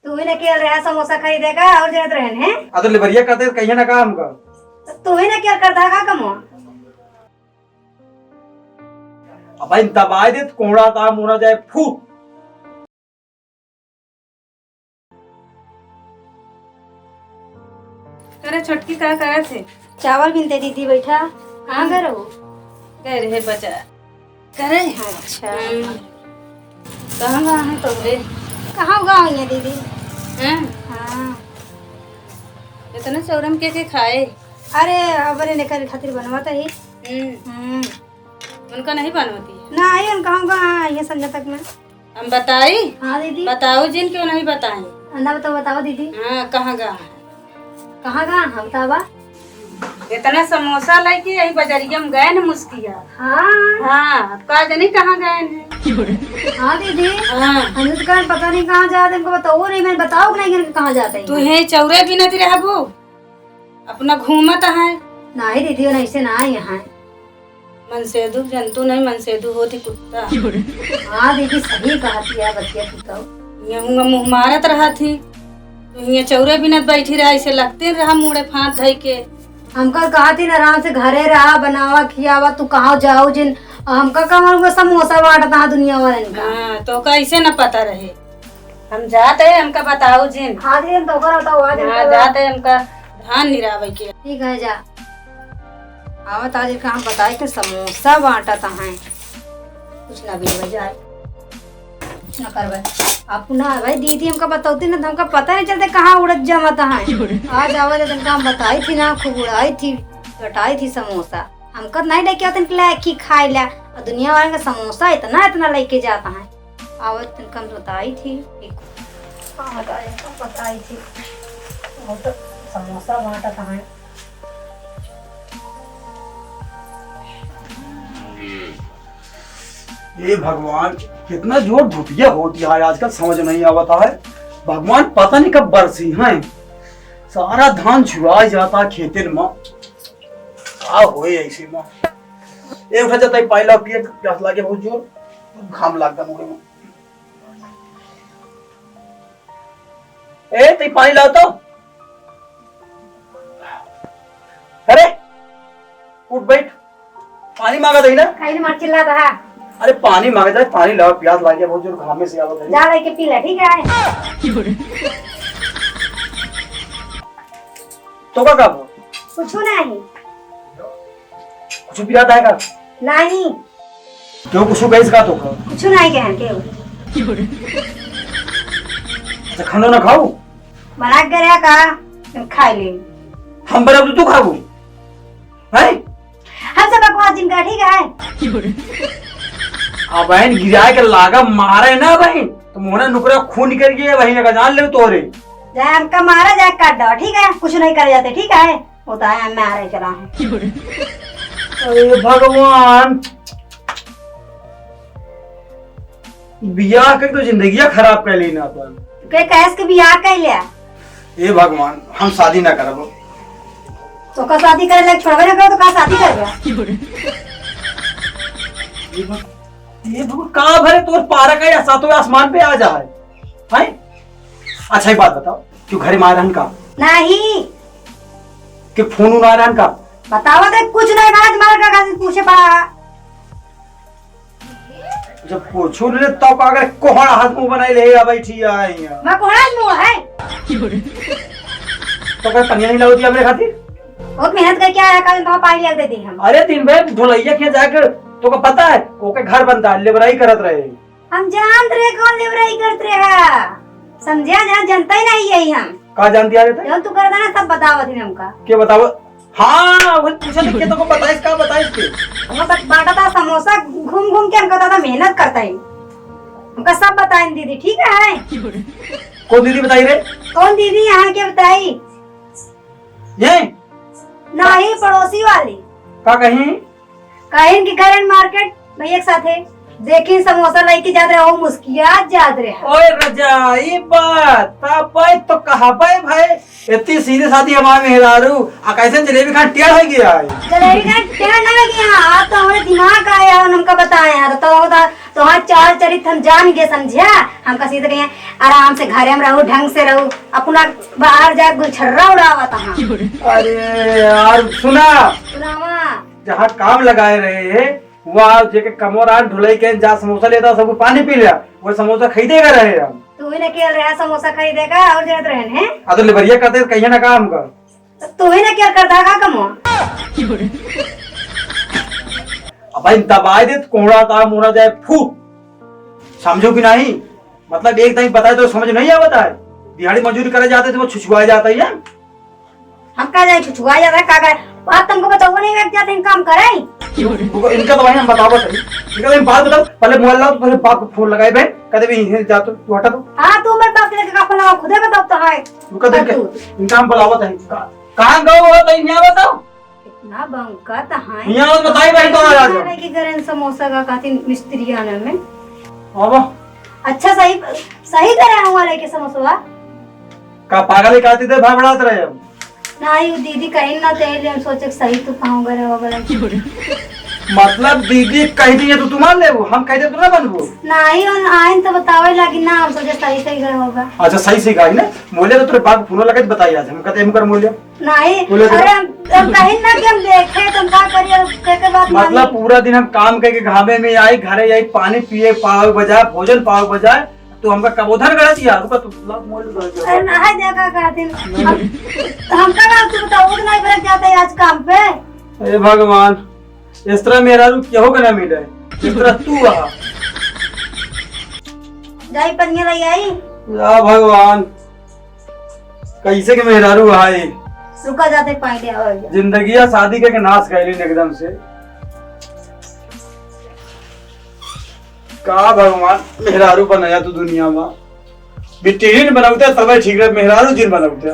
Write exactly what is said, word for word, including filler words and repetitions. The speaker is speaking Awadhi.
तू ही ना केल रहा समोसा खरीदे का और जात रहन है। आ तो लेबरिया करते कहिए ना का हमका। तो तू ही ना केल करता का कमवा। अब भाई दबाए दे तो कोहड़ा का मुना जाए फूट। अरे छोटकी का करत है? चावल बिनते दीदी, बैठा। कहाँ गए रहो? गए रहे बाजार। करे? अच्छा। हम्म। कहाँ गए हैं तोहरे? कहाँ गए हैं दीदी? हैं? हाँ। इतना चौरम के के खाए? अरे, अबरे निकल खातिर बनवा तो ही। हम्म। हम्म। उनका नहीं बनवती है? ना आई, उनका हम कहाँ आई है संध्या तक में। हम बताई? हाँ दीदी। बताओ जिन, क्यों नहीं बताई? अंदा बताओ, बताओ दीदी। हाँ, कहाँ गा है? कहाँ गा है बतावा? इतना समोसा लेके यही बजरिया में गए न मुस्किया। हाँ। हाँ, अब का जानी कहाँ गए हैं। हाँ दीदी। हाँ। हम तो कहें पता नहीं कहाँ जाते, हमको बताओ नहीं, मैंने बताओ कि नहीं कि कहाँ जाते हैं। तू यहीं चौरे बिनती रहबू, अपना घूमत है। नहीं दीदी, वो ऐसे ना आए यहाँ। मनसेधु जंतु नहीं, मनसेधु होत ही कुत्ता। हाँ दीदी, सही कहत ही बतिया तू तो। हियाँ हुआँ मुँह मारत रहत ही, तू हियाँ चौरे बिनत बैठी रहा, ऐसे लगते रहा मुड़े फाँत धइ के। हमका कहत ही न आराम से घरे रहा, बनावा, खियावा, तू कहाँ जाओ जिन, और हमका का मालूम समोसा बाँटत हा दुनिया वालन का। हाँ, तो का ऐसे न पता रहे। हम जात है, हमका बताओ जिन। हाँ दीदी, हम तो ओकर बताओ, आज हाँ, हमका जात है, हमका धान निरावे के। ठीक है, जा। आवत आज का हम बताए के समोसा बाँटत हैं। कुछ ना बिनबे जाए, कुछ ना करबे। आप ना भाई दीदी हमका बतौती ना तो हमका पता नहीं चलते कहाँ उड़त जमत हैं। आज आवे तो तनका हम बताई थी ना, खूब उड़ाई थी, लटाई थी समोसा। हमका नहीं लेके आते इनके लायक ही खाए ला। और दुनिया वाले का समोसा इतना, इतना लेके जाता है। आवत तनका हम बताई थी, एक आवत आज का बताई थी, बहुत समोसा बाँटत हैं। हे भगवान, कितना जोर धुपिया होती है आजकल, समझ नहीं आवत है। भगवान पता नहीं कब बरसी हैं, सारा धान झुरा जाता खेतन में। का होए ऐसे में? ए उठा जाता है, पानी लाओ पिए, प्यास लागे बहुत जोर, घाम लागता मुड़े में। ए, तई पानी लाओ तो। अरे, उठ बैठ, पानी मांगा दही ना। काहे मार चिल्लाता है? अरे, पानी मांगा जाए, पानी लाओ, प्यास लागे बहुत जोर, घामे से आवत है। जा लेके पी ले, ठीक है? तो का कहबो? कुछ नहीं। कुछ पिरात है का? नहीं। क्यों, कुछ कहिस का तो का? कुछ नहीं कहन के। अच्छा, खानो ना खाऊ? बना के रहा का, तुम खा ले। हम बनाब तो तू खाबू? हैं? हमसे बकवास जिन कर, ठीक है? अब बहन गिराए के लागा मारे ना बहन, तो मोहना नुकरा खून निकल गया बहन का, जान ले तोरे। जाए हमका मारा, जाए काट दो, ठीक है? कुछ नहीं करे जाते, ठीक है? होता है, मैं आ रही चला हूँ। अरे भगवान, बियाह के तो जिंदगिया खराब कर ली ना अपन। के कहेस के बियाह कर लिया? ए भगवान, हम शादी ना करबो। तो का शादी करे लायक छोड़बे ना करो तो का शादी करबे? ये भग-, ये भगवान, का भरे तोर पारा का या सातों आसमान पे आ जाए, हैं? अच्छा, एक बात बताओ, क्यों घरे में आए रहन का? नहीं। कि फोन उन आए रहन का? बतावा दे, कुछ नहीं बात मार का खातिर पूछे पड़ा। जब पूछू ले तब का अगर कोहड़ा हाथ मुंह बनाई ले आ बैठी आई है। मैं कोहड़ा मुंह है। तो कोई पनिया नहीं लाओ दिया मेरे खातिर? बहुत मेहनत करके आया, कल तो पानी लग दे दी हम। अरे दिन भर ढोलैया के जाके तो का पता है, ओके घर बनता है, लेबराई करत रहे। हम जानत रहे कौन लेबराई करत रहे है। समझे, जहाँ जनता ही नहीं है हम। का जानती आ रहे थे? जौन तू करता ना सब बतावत ही हमका। के बतावत? हाँ, वही पूछा था, के तो को बताइस, का बताइस के? हम बस बांटा था समोसा, घूम घूम के हमका दादा मेहनत करता है। हमका सब बताइन दीदी, ठीक है? कौन दीदी बताई रे? कौन दीदी यहाँ के बताई? ये? नहीं, पड़ोसी वाली। का कहीं? कहीं कि गए मार्केट भैया के साथे, देखी समोसा लेके जात रहे, वो मुस्कियात जात रहे। ओए रजा, ई बात, तब तो कहबे भाई, इतनी सीधी सादी हमार मेहरारू, आ कैसे जलेबी खान टेढ़ हो गया है? जलेबी खान टेढ़ ना हो गया, आप तो हमारे दिमाग आया और हमका बताया, तो, तो, तो तोहार चाल चरित हम जान गए, समझ्या? हम कसी तो कहिए, आराम से घरे में रहू, ढंग से रहू, अपना बाहर जाए गुलछर्रा उड़ावत हाँ। अरे यार, सुना। सुनावा। जहाँ काम लगाए रहे हैं, वहाँ जेके कमोरान ढुलाई के जा समोसा लेता, सबको पानी पी लिया, वो समोसा खरीदेगा रहे हम। तू ही ना केल रहा समोसा खरीदे का, और जरूरत रहन है? आ तो लेबरिया करते कहिए ना काम का। तो तू ही ना केल करता का कमो? अब भाई दबाए दे तो कोहड़ा ता मोरा जाए फूट। समझो कि नहीं? मतलब एक दाई बताए तो समझ नहीं आवता है। दिहाड़ी मजूरी करे जाते तो वो छुछुआ जाता है। हम का जाए छुछुआ जाता है, का करे? बात तुमको बताओ नहीं, एक जाते हम काम करे। रुको, इनका तो भाई हम बतावत है। इनका तो हम बात बताओ, पहले मोबाइल लाओ, तो पहले बाप को फोन लगाए बहन, कदे भी इन्हें जा तो तू हटा दो। हाँ, तू मेरे बाप के लेके का फोन लगा, खुदे बताओ तो है। रुका दे, तू। इनका हम बुलावत है। का-, कहाँ गए हो तो यहाँ बताओ। इतना बंका तो है। यहाँ बताई भाई तो आ जाओ। कि करें समोसा का खातिर मिस्त्री आने में। अब अच्छा सही, सही करे हुआ लेके समोसा। का पागल ही खाती थे, भाबड़ात रहे हम। नाही, वो दीदी कहीं ना ते, हम सोचे कि सही तो पाऊँ गए होगा। मतलब दीदी कह दी है तो तू मान लेबू, हम कह दे तो ना बनबू। नाही, उन आइन तो बतावे लागी ना, हम सोचे सही सही गए होगा। अच्छा सही सही गाई ना, मोलिया तो तेरे बाप फोन लगा के बताई आज, हम कहते हम कर मोलिया। नाही, बोले तो अरे हम, हम कहीं ना कि हम देखे तो हम का करिए, अब कह के बात मतलब मानी। पूरा दिन हम काम करके घामे में आई, घरे आई, पानी पिए पाव बजाए, भोजन पाव बजाए, तू हमका कबोधर गलत यार, रुका तू ला मोल गलत अरे यार। ना है जगह का दिन। हम, हमका ना तू बताओ, उठ नहीं बरक जाते आज काम पे। हे भगवान, इस तरह मेहरारू केहू के ना मिले, इस तरह तू रहा। जाई पनिया लई आई। या भगवान, कैसे के मेहरारू आई। रुका जाते पानी ले आवा भैया। जिंदगिया शादी के, के नाश गइलिन एकदम से। का भगवान मेहरारू बनाया तू दुनिया में। बिटिहिन बनौते तबे ठीक रहे, मेहरारू जिन बनौते।